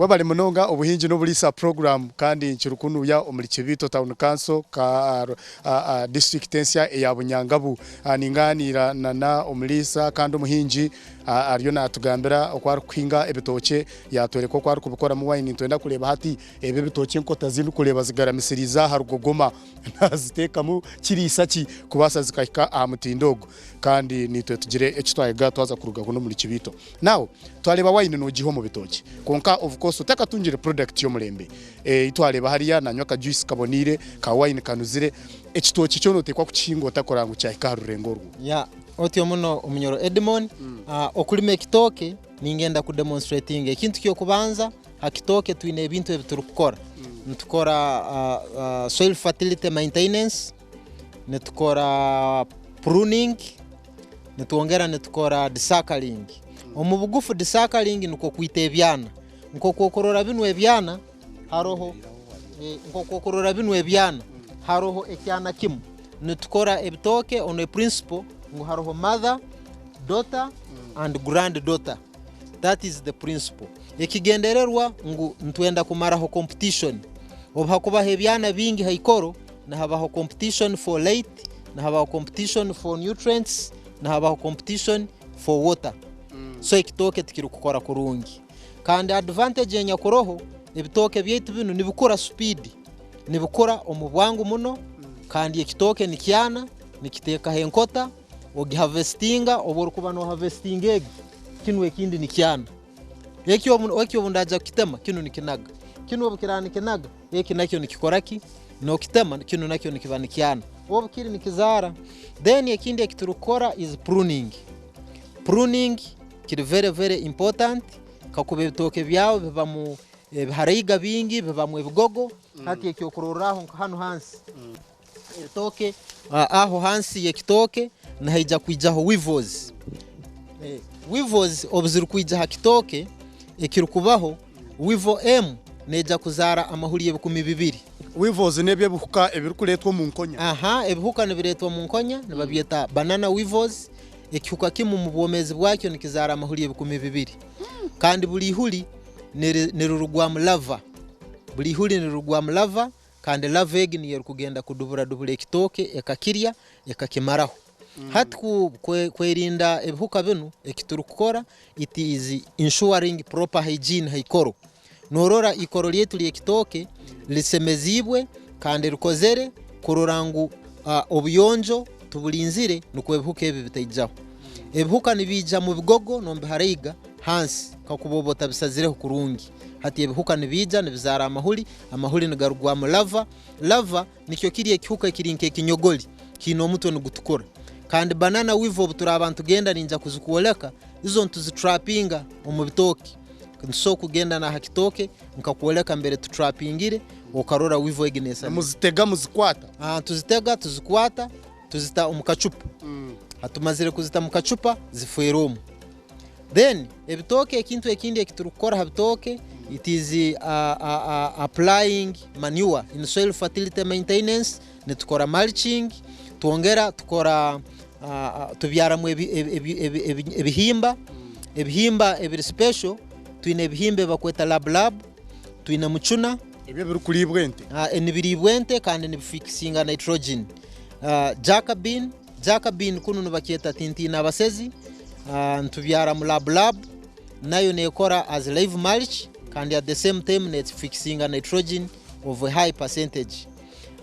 Webale munonga obuhingi n'oburiisa program kandi nkiri kunuya omuri Kibiito Town Council ka district ensya eya Bunyangabu. Ningaaniira na omuriisa kandi omuhingi ariyo natugambira oku arikuhinga ebitookye yatworeka oku arikubikoramu wine. Nitwenda kureeba hati ebi ebitookye enkota zindikureeba zigaramisiriize aha rugogoma naziteekamu kiriisa ki kubaasa zikahika aha mutindo ogu kandi naitwe tugire eki twayega twaza kuruga kunu omuri Kibiito. Now twareeba wine nogiiha omu bitookye kwonka of course otakatungire product y'omurembe ei twareeba hariya nanywa aka juice kaboneire ka wine kanuzire, ekitookye kyo noteekwa kukihinga ota kureba ngu kyahika aha rurengo orwo? Yeah, otyo muno Omunyoro Edmon. Okulima ekitooke ningenda ku demonstratinga ekintu ky'okubanza ha kitooke twine ebintu ebi turikukora. Nitukora soil fertility maintenance, nitukora pruning, nitwongera nitukora desuckering. Omu bugufu desuckering nikwo kwita ebyana. Nk'oku okurora binu ebyana haroho nk'oku okurora binu ebyana haroho ekyana kimu. Nitukora ebitooke on a principle ngu haroho mother, daughter and grand daughter. That is the principle. Ekigendererwa ngu nitwenda kumaraho competition. Obu hakubaho ebyana bingi ha ikoro, nihabaho competition for light, nihabaho competition for nutrients, nihabaho competition for water. So ekitooke tikirikukora kurungi. Kandi advantage enyakuroho, ebitooke byaitu binu nibikura speed, nibikura omu bwangu muno kandi ekitooke nikyana, nikiteekaho enkota, ogihavesitinga, obu orikuba nohavesitinga egi, kinu ekindi nikyana. Eki obu ndaija kukitema, kinu nikinaga, kinu obu kiraaba nikinaga, eki nakyo nikikora ki? Nokitema kinu nakyo nikiba nikyana. Obu kiri nikizaara. Then ekindi eki turikukora is pruning. Pruning kiri very very important kakuba ebitooke byawe bibamu ebiharaiga bingi, bibamu ebigogo, hati ekyokurorraho nka hanu hansi, ebitooke aho hansi y'ekitooke nihaija kwijaho weevils. Weevils obu zirikwija ha kitooke, ekirikubaho weevil emu neija kuzaara amahuri 2000. Weevils n'ebyo ebihuka ebirikureetwa omu nkonya. Aha, ebihuka nibireetwa omu nkonya nibabyeta banana weevils. Ekihuka kimwe omu bwomeezi bwakyo nikizaara amahuri 2000. Kandi buri ihuri nirirugwamu larva. Buri ihuri nirirugwamu larva Kandi larva egi niyo erikugenda kuduburadubura ekitooke ekakirya ekakimaraho. Hati kwerinda ebihuka binu eki turikukora it is ensuring proper hygiene ha ikoro. Norora ikoro ryaitu ry'ekitooke risemeziibwe kandi rikozere kurora ngu obuyonjo tuburinzire nukwo ebihuka ebi bitaijaho. Ebihuka nibiija mu bigogo n'omu biharaiga hansi kakuba oba otabisazireho kurungi. Hati ebihuka nibiija nibizaara amahuri, amahuri nigarugwamu larva, larva nikyo kiri ekihuka ekiri nk'ekinyogori kiine omutwe nigutukura. Kandi banana weevil obu turaaba nitugenda niinyija kuzikwoleka, izo nituzitrapinga omu bitooke. Nitusobora kugenda n'aha kitooke nkakwoleka mbere tutrapingire okarora weevil egi neesana. Muzitega muzikwata? Tuzitega tuzikwata tuzita omu kacupa. Tumazire kuzita omu kacupa zifeera omu. Then ebitooke ekintu ekindi eki turikukora ha bitooke it is applying manure in soil fertility maintenance, nitukora mulching, twongera tukora tubyaramu ebihimba, ebihimba ebiri special, twine ebihimba ebi barikweta lab lab, twine mucuna. Ebyo ebirikuriibwa ente? Nibiriibwa ente kandi nibifikisinga nitrogen. Jack bean. Jack bean kunu nibakyeta tintiina abasezi, nitubyaramu lab lab nayo nekora as live mulch kandi at the same time nefikisinga nitrogen of a high percentage.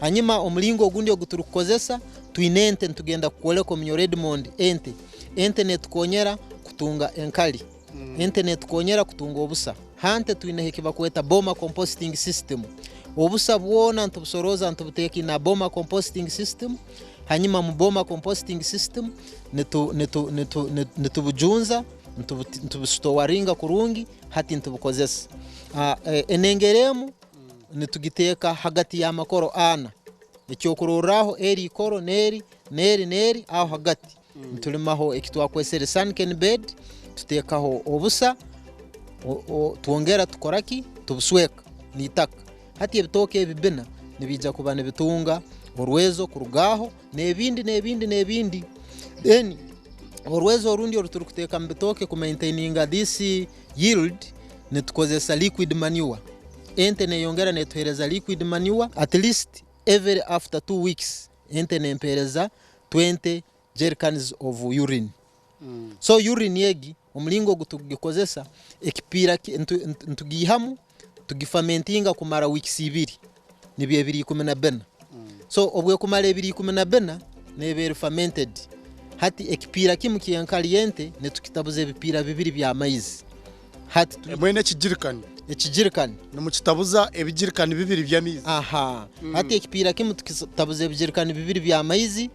Hanyuma omuringo ogundi ogu turikukozesa twine ente nitugenda kukwoleka omunyoro Edmond ente. Ente netukonyera kutunga enkari, ente netukonyera kutunga obusa. Ha nte twineho eki bakweta boma composting system. Obusa bwona nitubusorooza nitubuteeka in a boma composting system. Hanyuma omu boma composting system nitubujunza, nitubusitowaringa kurungi hati nitubukozesa. Enengero emu nitugiteeka hagati y'amakoro ana. Ekyokurorraho eri ikoro n'eri, n'eri, n'eri, aho hagati nitulimaho eki twakwesere sunken bed, tuteekaho obusa, twongera tukora ki? Tubusweka n'itaka. Hati ebitooke ebi bina nibiija kuba nibitunga orwezo kuruga aho n'ebindi n'ebindi n'ebindi. Then orwezo orundi oru turikuteeka mu bitooke ku maintaininga this yield Nitukozesa liquid manure. Ente neyongera netuhereza liquid manure at least every after 2 weeks ente nempereza 20 jerrycans of urine. So urine egi omulingo ogu tugikozesa, ekipiira nitugiihamu, tugifermentinga kumara weeks 2, nibyo ebiro 14. So obwekumara ebiro 14 neeba eri fermented. Hati ekipiira kimu ky'enkari y'ente nitukitabuza ebipiira bibiri by'amaizi. Hati Mwene ekigirikani? Ekigirikani. Nimukitabuza ebigirikani bibiri by'amaizi? Aha. Hati ekipiira kimu tukitabuza ebigirikani bibiri by'amaizi,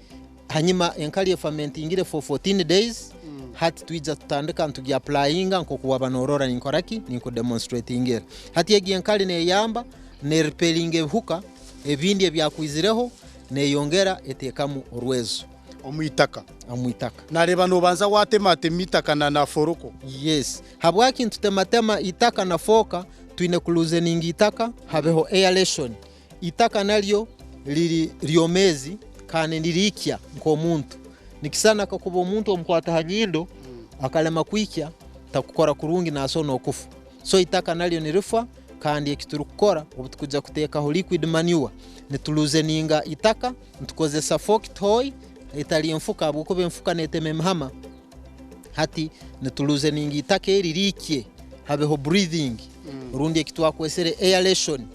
hanyuma enkari efermentingire for 14 days. Hati twija tutandika nitugiapplyinga nkoku waba norora ninkoraki, ninkudemonstratingira. Hati egi enkari neyamba nerepellinga ebihuka ebindi ebyakwizireho, neyongera eteekamu orwezo. Omu itaka? Omu itaka. Nareeba nobanza watematema itaka na foroko. Yes. Habwaki nitutematema itaka na fork? Twine kulooseninga itaka, habeho aeration. Itaka naryo riri ryomezi kandi nirikya nk'omuntu. Nikisana kakuba omuntu omukwata ha nyindo akalema kwikya, takukora kurungi, naso n'okufa. So itaka naryo nirifa, kandi eki turikukora obu tukuja kuteekaho liquid manure, nitulooseninga itaka nitukozesa fork hoe, etali enfuka, habwokuba enfuka netema emihama. Hati nitulooseninga itaka eri riikye, habeho breathing, rundi eki twakwesere aeration.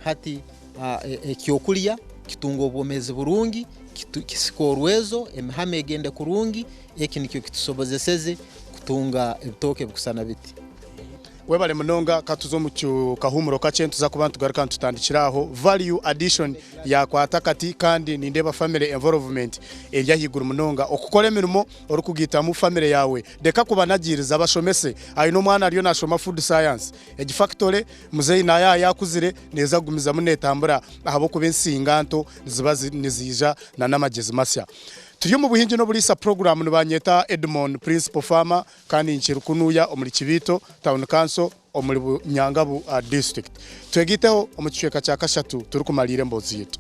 Hati ekyokulya kitunga obwomezi burungi, kisika orwezo, emihama egende kurungi. Eki nikyo kitusobozeseze kutunga ebitooke ebikusana biti. Webale munonga. Katuza omu kahumuro kakye, nituza kuba nitugaruka nitutandikira aho value addition yakwata kati. Kandi nindeeba family involvement eri ahaiguru munonga, okukora emirimo orikugiitamu family yawe. Reka kubanagiriza, bashomese. Aine omwana ariyo nashoma food science. Egi factory muzeyi naye yakuzire neza kugumizamu netambura, ahabwokuba ensinga nto niziba niziija na n'amagyezi masya. Turi omu Buhingi n'Oburiisa program. Nibanyeta Edmond, principal farmer, kandi nkiri kunuya omuri Kibiito Town Council, omuri Bunyangabu District. Twegiteho omu kicweka kya kashatu turikumalira emboozi yitu.